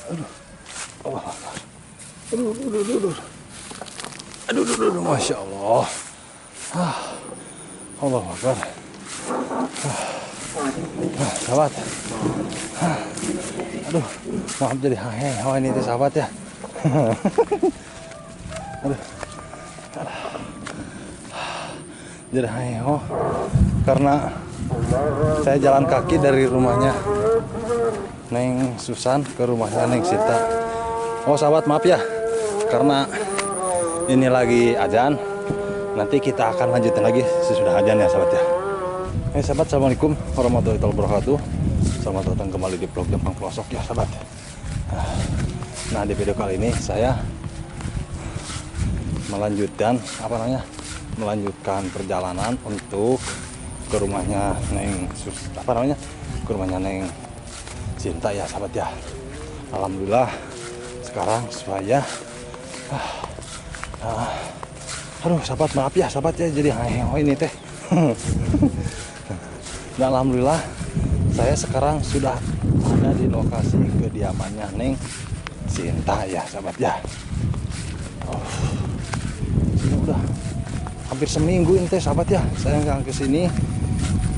Aduh. Allah. Aduh, aduh, aduh, aduh. Aduh, aduh, aduh, Masya Allah. Ah. Allah Akbar. Ah, sahabat. Ah. Aduh, maaf jadi hahe ini teh sahabat ya. Aduh. Jadi hahe karena saya jalan kaki dari rumahnya Neng Susan ke rumahnya Neng Sita. Oh sahabat, maaf ya, karena ini lagi ajan. Nanti kita akan lanjutin lagi sesudah ajan ya sahabat ya. Sahabat, assalamualaikum warahmatullahi wabarakatuh. Selamat datang kembali di vlog Jempang Pelosok ya sahabat. Nah, di video kali ini saya melanjutkan melanjutkan perjalanan untuk ke rumahnya Neng Sus, ke rumahnya Neng Cinta ya sahabat ya. Alhamdulillah sekarang supaya aduh sahabat, maaf ya sahabat ya, jadi ini teh. Dan alhamdulillah saya sekarang sudah ada di lokasi kediamannya Neng Cinta ya sahabat ya. Oh, ini udah hampir seminggu ini teh sahabat ya, saya nggak kesini.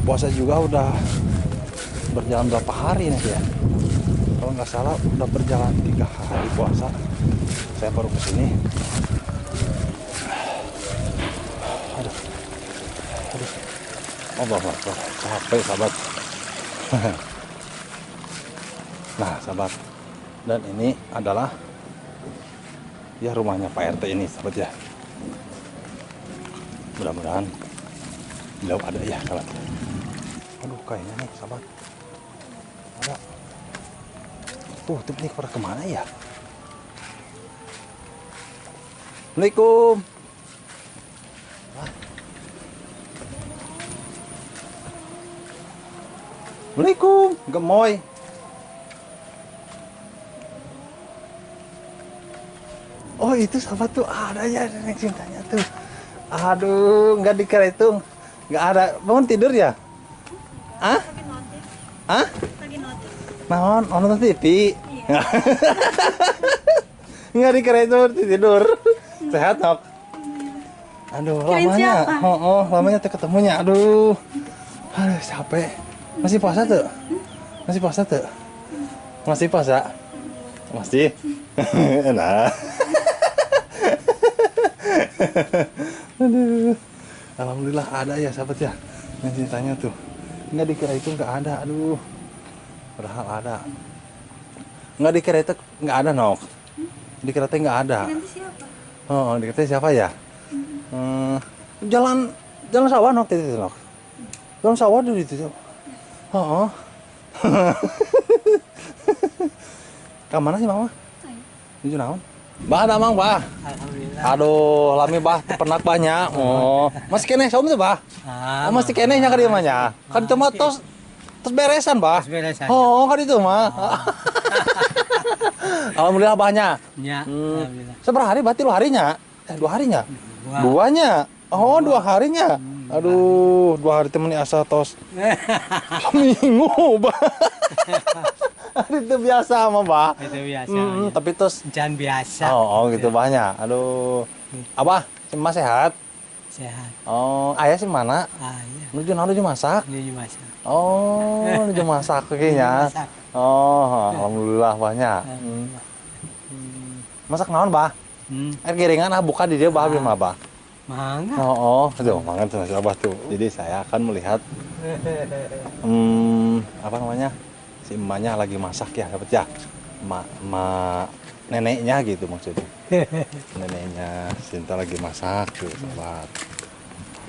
Puasa juga udah berjalan berapa hari nih ya, kalau nggak salah udah berjalan 3 hari puasa saya baru kesini. Aduh, aduh, Allah Allah, capek sahabat. Nah sahabat, dan ini adalah ya rumahnya Pak RT ini sahabat ya. Mudah-mudahan beliau ada ya sahabat. Aduh, kayaknya nih sahabat ada. Tuh, nih pada kemana ya? Assalamualaikum. Assalamualaikum, gemoy. Oh itu sahabat tuh ada ya Neng Cintanya tuh. Aduh, nggak dikira itu nggak ada. Bangun tidur ya? Ah? Hah? Lagi notif. Naon? Oh, nonton TV. Iya. Nggak dikira itu tidur. Sehat, Nok? Aduh, lamanya. Oh, lamanya tuh ketemunya. Aduh. Aduh, capek. Masih puasa tuh? Masih puasa tuh? Masih puasa? Masih? Nah. Aduh. Alhamdulillah ada ya sahabat ya. Yang cintanya tuh. Nggak dikira itu nggak ada. Aduh. Padahal ada. Nggak dikira itu nggak ada, Nok. Dikira itu nggak ada. Siapa? Oh, dikira siapa ya? Jalan jalan sawah, Nok, itu, Nok. Jalan sawah dulu itu. Oh. Ke mana sih mama? Nuju naon? Bah, damang, bah. Alhamdulillah. Aduh, lami bah, tepenak banyak. Oh, masih keneh saum tuh, bah. Ah, oh, masih keneh nya ka dieu mah nya. Kan itu mah tos tos beresan, bah. Tos beresan. Oh, kan itu mah. Oh. Alhamdulillah banyak. Ya, alhamdulillah. Seberapa hari berarti 2 harinya? 2 harinya? Duanya. Oh, 2 harinya. Aduh, 2 hari temen asa tos. Seminggu, bah. Itu biasa sama, bah. Itu biasa. Ya. Tapi terus jangan biasa. Oh, gitu banyak. Aduh. Abah, semua sehat? Sehat. Oh, ayah sih mana? Ayah. Nuju nuju masak? Nuju masak. Oh, nuju masak kayaknya. Oh, alhamdulillah banyak. Masak naon, bah? Air giringan ah buka di dia bah beli mah, bah. Mangga. Oh, aduh, mangga tuh Abah tuh. Jadi saya akan melihat apa namanya? Si emaknya lagi masak ya, dapat ya. Emak neneknya gitu maksudnya. Neneknya Sinta lagi masak tuh, sahabat.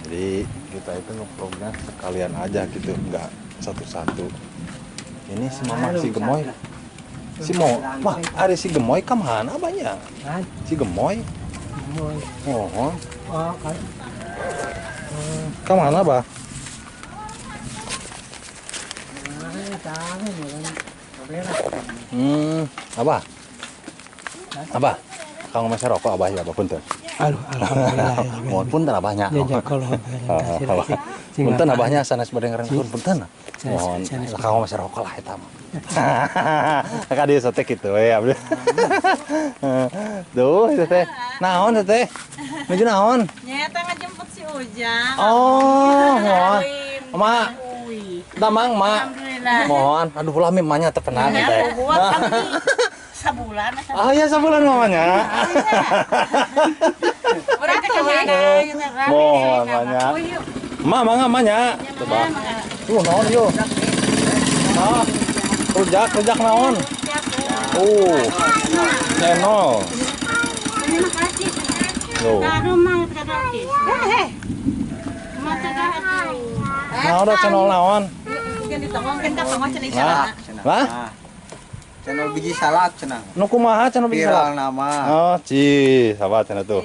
Jadi kita itu ngevlognya sekalian aja gitu, nggak satu-satu. Ini si mama si Gemoy. Si mo, mah ada si Gemoy ke mana banyak? Si Gemoy. Gemoy. Oh. Ke mana, bah? Abah. Abah, kamu masih rokok abah ya, abah punten. Aduh, alhamdulillah. Mohon punten abahnya. Ya, kalau Punten abahnya sanes bade ngarendahkeun punten. Mohon kamu masih rokok lah eta mah. Ka dieu sate kitu we abdi. Duh ieu teh. Naon teh? Nuju naon? Nya eta ngajemput si Ujang. Oh, mohon. Ma. Damang, Ma. Mohon. Aduh lami emaknya teu pernah teh. Sabulan. Oh iya sabulan mamanya. Berarti kemana? Mohon mamanya. Ma, mangga mamanya. Coba. Tuh naon yo. Ah. Rujak, rujak naon? Oh. Channel. Tuh. Naon da channel naon? Hah? Channel biji salak cenah. Nu kumaha channel biji salak? Viral nama. Oh, ci, sahabat cenah tuh.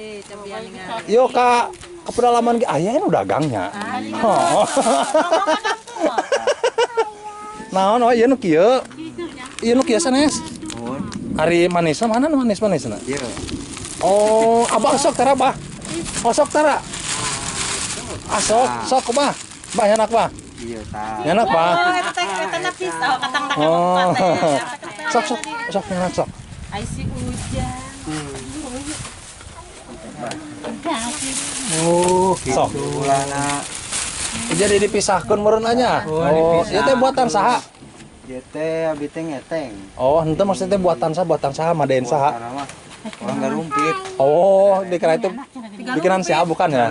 Yo ka ke pedalaman ge aya nu dagangnya. Oh. Naon oh ieu nu kieu. Ieu nu kieu sanes. Ari manisna mana nu manis-manisna? Ieu. Oh, abah sok tara bah. Oh sok tara. Asok, sok bah. Bah nyanak bah. Iya tah. Nyanak bah. Oh, eta teh eta na pisau katang tak Oh. Sok sok sok nyanak sok. Ai si Ujang. Oh, Sok. gitu ulana. Jadi dipisahkeun meureun nya. Oh, Oh, ieu teh buatan saha? Ieu teh abi teh ngeteng. Oh, henteu maksudnya teh buatan saha, madain saha. Buatan mah orang garumpit. Oh, dikira itu bikinan si A bukan ya?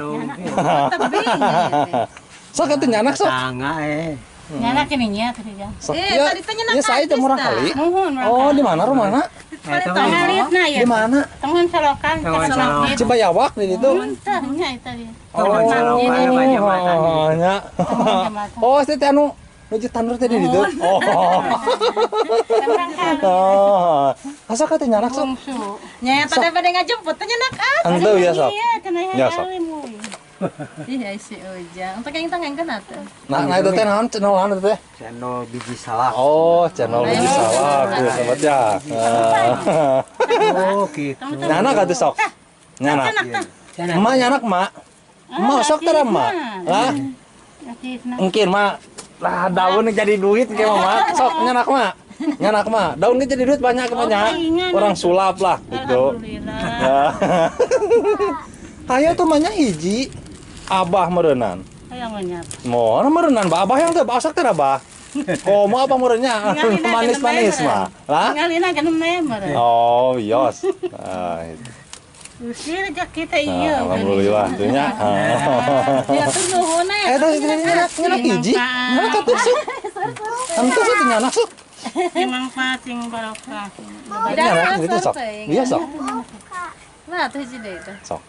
Sok atuh nyanak sok. Tangga eh. Nyanak ini nya tadi kan. Sok. Eh, Ya, tadi teh nyanak ya saya teh murah kali. Muhun. Oh, di mana rumahna? Tengah Di mana? Tengun salokan. Salokan. Cibayawak di situ. Tah nya eta dia. Oh, nya. Oh, teh anu nuju tandur teh di ditu. Oh. Oh. Asa ka teh nyanak sok. Nya eta teh bade ngajemput teh nyanak ah. Henteu ya sok. Ya sok. Ih, ai si Ujang. Untuk yang tangengkeun atuh. Nah, nah itu teh naon channel naon itu teh? Channel biji salak. Oh, channel biji salak tuh sobat ya. Oh, gitu. Nyanak atuh sok. Nyanak. Emak nyanak, Mak. Emak sok teh Mak. Lah. Mungkin Mak. Lah daun jadi duit ke Mak. Sok nyanak, Mak. Nyanak, Mak. Daun jadi duit banyak banyak. Orang sulap lah gitu. Alhamdulillah. Aya tuh manya hiji. Abah meureunan. Hayang nyap. Mohon meureunan bah abah yang teh asak teh abah. Komo abah meureunnya manis-manis mah. Lah? Ngalina kan meureun. Oh, yos. Nah, itu. Usir rezeki teh ieu. Alhamdulillah teh nya. Ya tuh nuhun eh. Eta nyanak nyanak hiji. Nyanak atuh sok. Henteu sok nyanak sok. Memang sing barokah. Nyanak gitu sok. Iya sok. Nah, tuh hiji deui teh. Sok.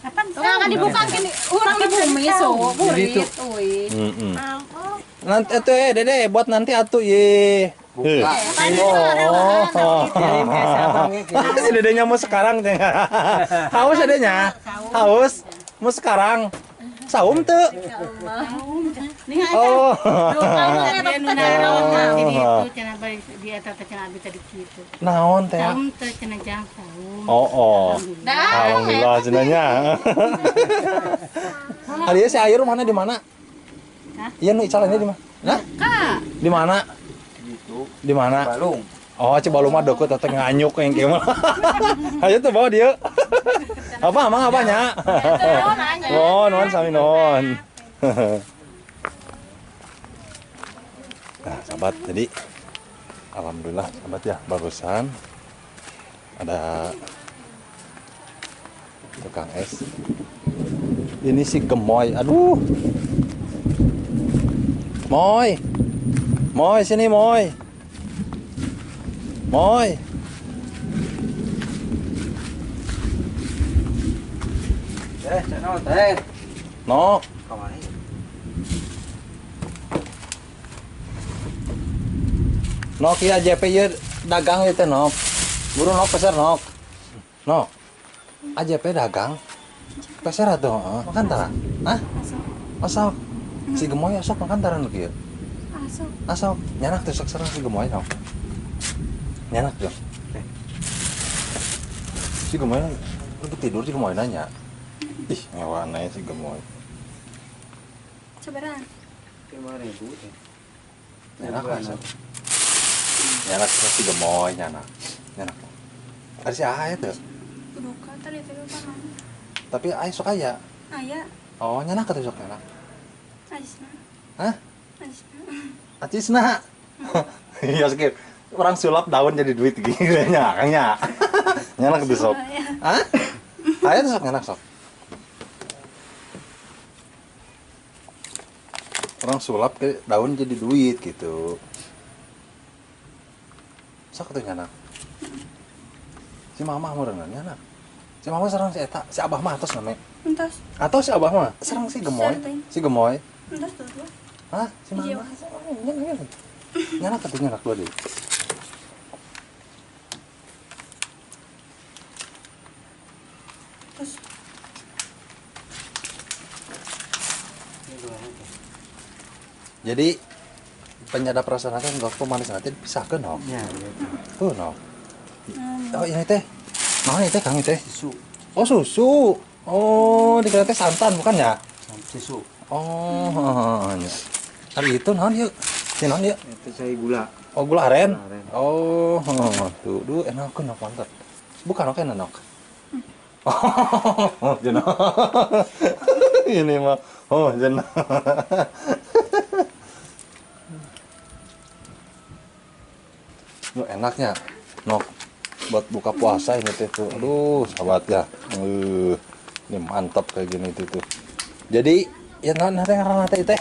Orang kan dibuka gini, orang di bumi so, burit, uy. Nanti itu Dede buat nanti atuh ye. Buka. Oh. Si Dedenya mau sekarang teh. Haus Dedenya. Haus. Mau sekarang. Saum teu. Oh. Naon teh? Oh, oh. Alhamdulillah cenanya. Ari si Ayu rumahnya di mana? Iya nu ical ini di mana? Nah? Di mana? Di mana? Balung. Oh, Cibalung mah deket teh nganyuk yang kieu mah. Ayo tuh bawa dia. Apa emang apanya? Oh, nuhun sami nuhun. Nah, sahabat, jadi alhamdulillah sahabat ya, barusan ada tukang es. Ini si gemoy. Aduh. Moy. Moy sini, Moy. Moy. Eh, channel teh. Nok. Kamari. Nok ya JP ieu dagang ieu teh nok. Buru nok peser nok. Nok. AJP dagang. Peser atuh, heeh. Makan tara? Hah? Asok. Si gemoy asok makan tara nu kieu. Asok. Asok. Nyanak tuh sok serang si gemoy nok. Nyanak tuh. Si gemoy lagi tidur si gemoy nanya. Ih, ngewana si gemoy. Cobaran. 5.000 teh. Enak lah. Nyanak si gemoy nyanak. Nyanak. Ada si aya tuh. Duka tadi teh kan. Tapi aya sok aya. Aya. Oh, nyanak atuh sok nyanak. Acisna. Hah? Acisna. Acisna. Iya skip. Orang sulap daun jadi duit gitu nya, Kang nya. Nyanak tuh sok. Hah? Aya tuh sok nyanak sok. Orang sulap ke daun jadi duit gitu. Sok tuh nyanak. Si mama meureunna nyanak. Si mama serang si eta, si abah mah atos namanya. Entos. Atau si abah mah serang si gemoy. Si gemoy. Entos tuh. Hah? Si mama. Nyanak. Nyanak atuh nyanak dua deui. Terus. Jadi penyedap rasa nanti enggak pemanis nanti dipisahkeun no. Ya, gitu. Tuh no. Oh ini teh. Nah ini teh Kang ini teh. Susu. Oh susu. Oh dikira teh santan bukan ya? Susu. Oh ya. Hari itu naon ieu? Si naon ieu? Itu saya gula. Oh gula aren. Oh tuh duh enak enak mantap. Bukan oke enak. Oh jenah. Ini mah oh jenah. Duh, enaknya nok buat buka puasa ini teh tuh. Aduh, sahabat ya. Ini mantap kayak gini tuh. Jadi ya naon teh ngaranna teh teh?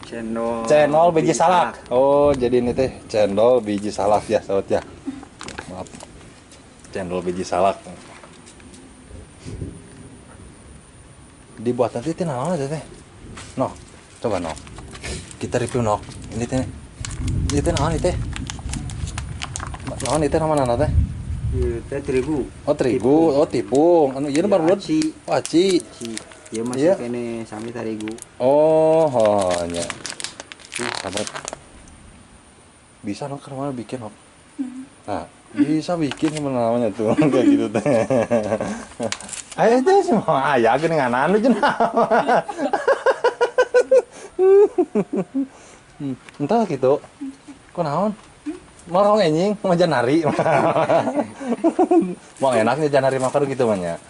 Cendol. Cendol biji salak. Oh, jadi ini teh cendol biji salak ya, sahabat ya. Maaf. Cendol biji salak. Dibuat nanti teh naon teh? Nok, coba nok. Kita review nok. Ini teh. Ini teh naon teh? Naon itu nama nana teh? Ieu teh terigu. Oh terigu, oh tipung. Anu ieu baru aci. Oh aci. Ieu masih kene sami terigu. Oh, nya. Sahabat. Bisa nok mana bikin nok. Nah, bisa bikin gimana namanya tuh kayak gitu teh. Ayo teh semua aya geuning anu cenah. Entah gitu. Kunaon? Mau kau enjing, mau janari. Mau enaknya janari makan gitu banyak.